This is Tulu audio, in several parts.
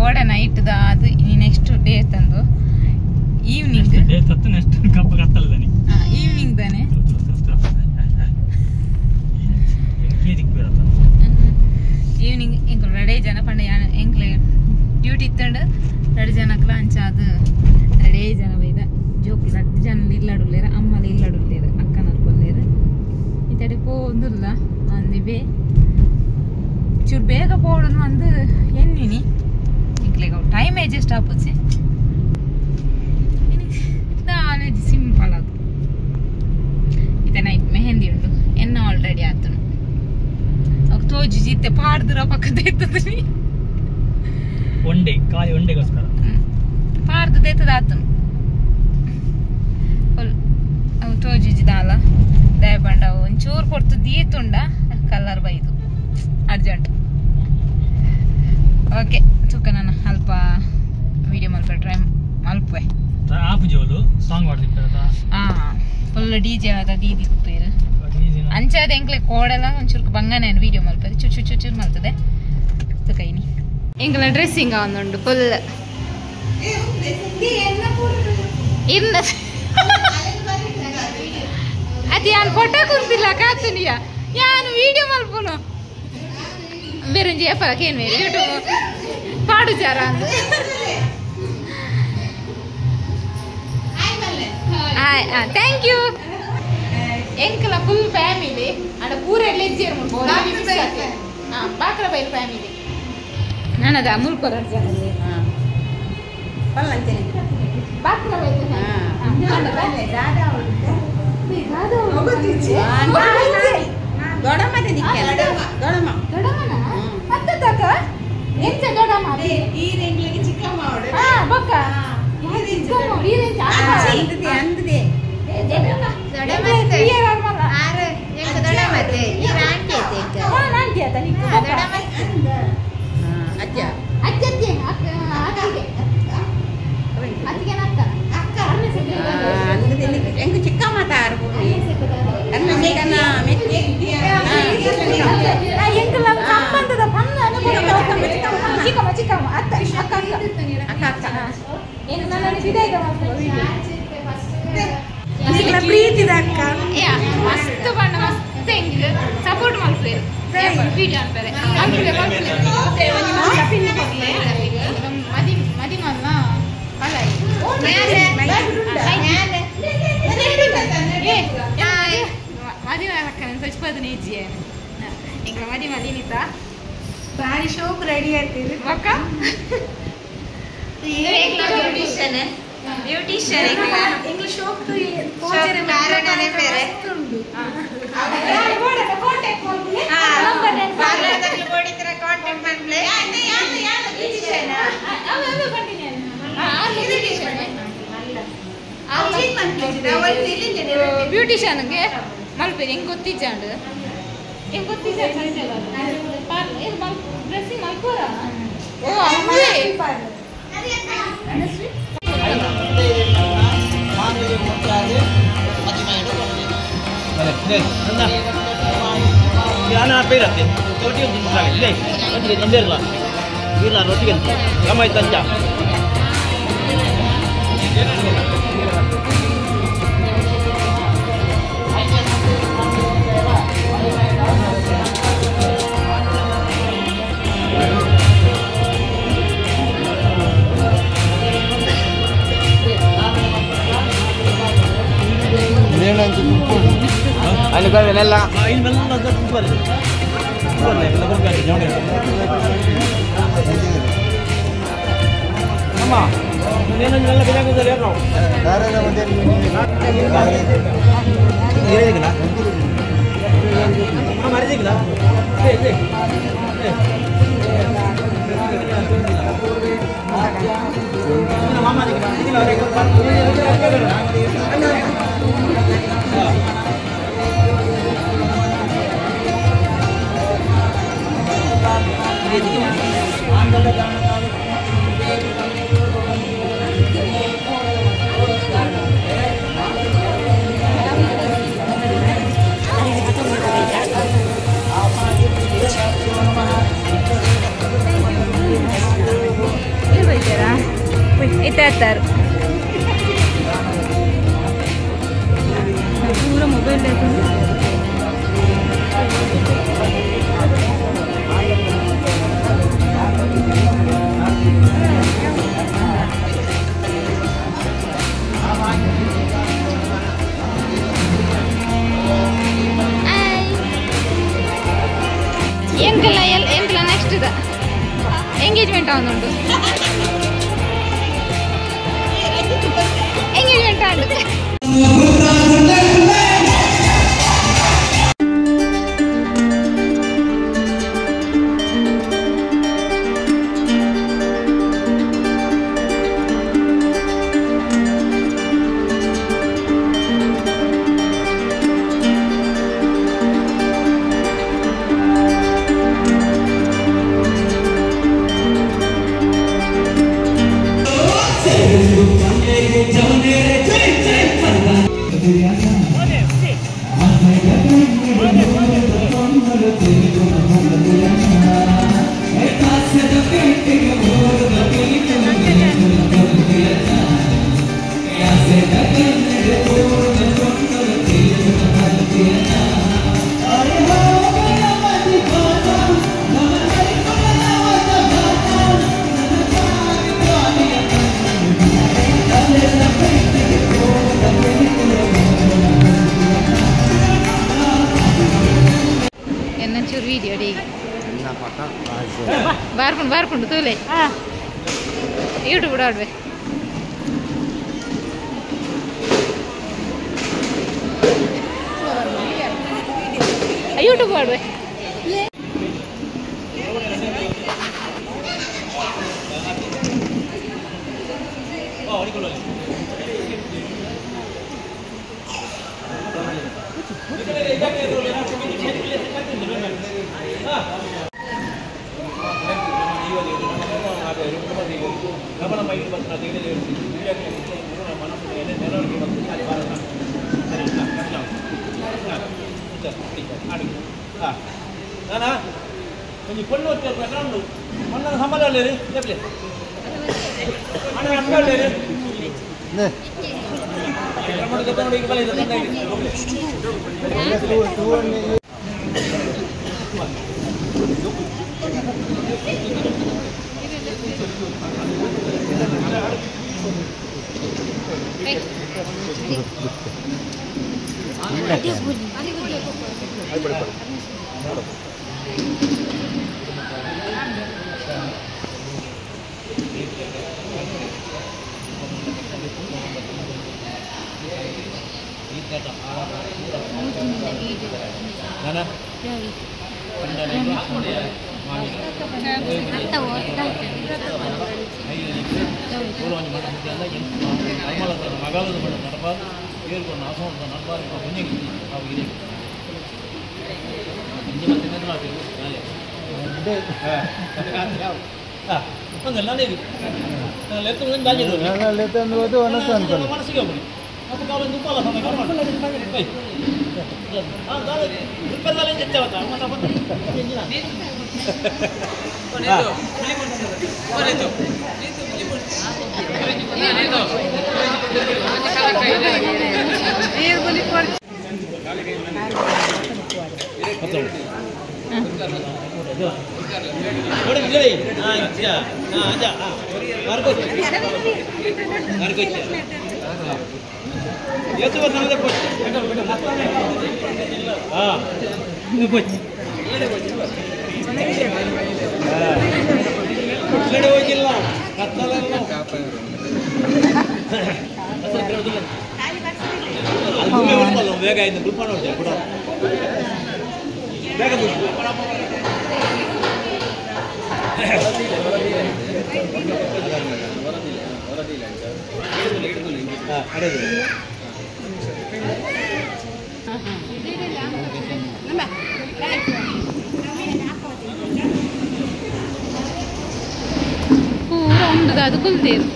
ಕೋಡೆ ನೈಟ್ ದ ಅದು ಇನಿ ನೆಕ್ಸ್ಟ್ ಡೇ ತಂದು ಈವ್ನಿಂಗ್ ಡೇ ತತ್ತು ನೆಕ್ಸ್ಟ್ ಕಪ್ಪ ಕತ್ತಲದನಿ ಈವ್ನಿಂಗ್ ತಾನೆ ಈವ್ನಿಂಗ್ ಎಂಕುಲು ರಡೆ ಜನ ಪಂಡ ಎಂಕ್ಲೆ ಡ್ಯೂಟಿ ಇತ್ತಂಡು ರಡೆ ಜನಕ್ಲ ಅಂಚ ಅದು ರಡೆ ಜನ ಬೈದ ಜೋಕುಲು ರಡ್ಡು ಜನ ಇಲ್ಲಡುಲ್ಲೇರು ಅಮ್ಮಲ ಇಲ್ಲಡುಲ್ಲೇರು ಅಕ್ಕನಲ್ ಕೊಲ್ಲೇರು ಇತ್ತಡೆ ಪೋಂದುಲ್ಲ ಅಂದಿಬೆ ಚೂರು ಬೇಗ ಪೋಡೋನು ಅಂದು ಎನ್ನಿನಿ ಎಂಕ್ಲೆಗ್ ಅವು ಟೈಮ್ ಅಡ್ಜಸ್ಟ್ ಆಪುಜಿ ದಾನೇಜ್ ಸಿಂಪಲ್ ಅದು ಇತ್ತೆ ನೈಟ್ ಮೆಹಂದಿ ಉಂಡು ಎನ್ನ ಆಲ್ರೆಡಿ ಆತನು ಅವು ತೋಜಿ ಜಿತ್ತೆ ಪಾಡ್ದಿರ ಪಕ್ಕದ ಇತ್ತದ್ರಿ ಒಂಡೆ ಖಾಲಿ ಒಂಡೆಗೋಸ್ಕರ ಪಾಡ್ದು ದೇತದ ಆತನು ಫುಲ್ ಅವು ತೋಜಿ ದಾಲ ದಯ ಪಂಡ ಅವು ಒಂಚೂರು ಕೊಡ್ತು ದೀತುಂಡ ಕಲರ್ ಬೈದು ಅರ್ಜೆಂಟ್ ಓಕೆ ಚುಕ್ಕ ನಾನು ಅಲ್ಪ ವಿಡಿಯೋ ಮಲ್ಪ ಟ್ರೈ ಮಲ್ಪೆ ಆಪು ಜೋಲು ಸಾಂಗ್ ಮಾಡ್ತಿರ್ತಾರ ಫುಲ್ ಡಿ ಜೆ ಆದ ದೀದಿ ಪೇರು ಅಂಚಾದ ಎಂಕ್ಲೆ ಕೋಡೆಲ್ಲ ಒಂಚೂರು ಬಂಗಾನೆ ವಿಡಿಯೋ ಮಲ್ಪದೆ ಚುರ್ ಚುರ್ ಚುರ್ ಚುರ್ ಮಲ್ತದೆ ತುಕೈನಿ ಎಂಕ್ಲ ಡ್ರೆಸ್ಸಿಂಗ್ ಒಂದುಂಡು ಫುಲ್ ಇನ್ನ ಅದು ಯಾನ್ ಫೋಟೋ ಕುಂತಿಲ್ಲ ಕಾತುನಿಯ ಯಾನು ವಿಡಿಯೋ ಮಲ್ಪುನು ಬೇರೆ ಏಪಲಕ್ಕೆ ಏನು ಬೇರೆ ಯೂಟ್ಯೂಬ್ ಪಾಡು ಜಾರ ಅಂದು ಹಾಯ್ thank you ಎಂಕಲ ಫುಲ್ ಫ್ಯಾಮಿಲಿ ಅಂಡ ಪೂರ ಎಲ್ಲಿ ಹಾಂ ಬಾಕ್ರ ಬೈಲ್ ಫ್ಯಾಮಿಲಿ ನಾನದ ಅಮೂಲ್ ಕೊರರ್ ಜನ ಬಾಕ್ರ ಬೈಲ್ ಮಸ್ತ್ ಬಣ್ಣ ಮಸ್ತ್ ಎಂಕ್ ಸಪೋರ್ಟ್ ಮಲ್ಪೇರು ವಿಡಿಯೋ ಅನ್ಪೇರೆ ಮದಿ ಮದಿ ಮಲ್ಲ ಮದಿ ಅಕ್ಕನ ಸಚ್ಪದನೆ ಇಜ್ಜಿ ಎಂಕ್ಲ ಮದಿ ಮದಿನಿತ ಬಾರಿ ಶೋಕ್ ರೆಡಿ ಆಗ್ತೀರಿ ಅಕ್ಕ ಬ್ಯೂಟಿಷಿಯನ್ ಬ್ಯೂಟಿಷಿಯನ್ ಇಂಗ್ಲಿಷ್ ಶೋಕ್ ಬ್ಯೂಟಿಷಿಯನ್ಗೆ ಮಲ್ಪೇರು ಹೆಂಗೆ ಗೊತ್ತಿಜ್ಜಾಂಡು ಹೆಂಗೆ ಗೊತ್ತಿಜ್ಜ ಡ್ರೆಸ್ಸಿಂಗ್ ಮಲ್ಪೋರ ಓ ಅಮ್ಮೇ ಇತ್ತಾರು ಪೂರ ಮೊಬೈಲ್ ಎಂಕಲ್ಲ ಎಂಕಲ್ಲ ನೆಕ್ಸ್ಟ್ ಇದೆ ಎಂಗೇಜ್ಮೆಂಟ್ ಆವೊಂದುಂಡು ಎಂಗೇಜ್ಮೆಂಟ್ ಆಂಡು ಬಾರ್ಕೊಂಡು ಬಾರ್ಕೊಂಡು ತೂಲೆ ಯೂಟ್ಯೂಬ್ ಆಡ್ವೆ ಯೂಟ್ಯೂಬ್ ಆಡ್ವೆ ಪೂರ ಉಂಡುದ ಅದು ಕುಲ್ದೇರು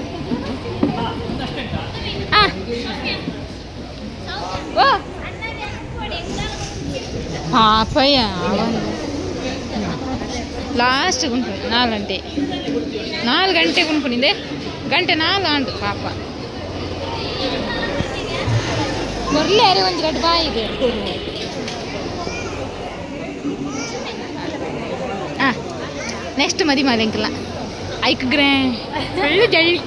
ಪಾಪಯ್ಯ ಲಾಸ್ಟ್ ಗುಂಪು 4 ಗಂಟೆ 4 ಗಂಟೆ ಗುಂಪುನಿದೆ. ಗಂಟೆ 4 ಆಂಡು ಪಾಪ ಮೊರ್ಲೆ ಅರೆ ಒಂಜಿ ಗಡ್ಡೆ ಬಾಯಿಗೆ ನೆಕ್ಸ್ಟ್ ಮದಿ ಮಾಲೆಂಕಲ್ಲ ಐಕ್ ಗ್ರ್ಯಾಂಡ್ ಒಳ್ಳೆ ಜಳ್ಳಿ.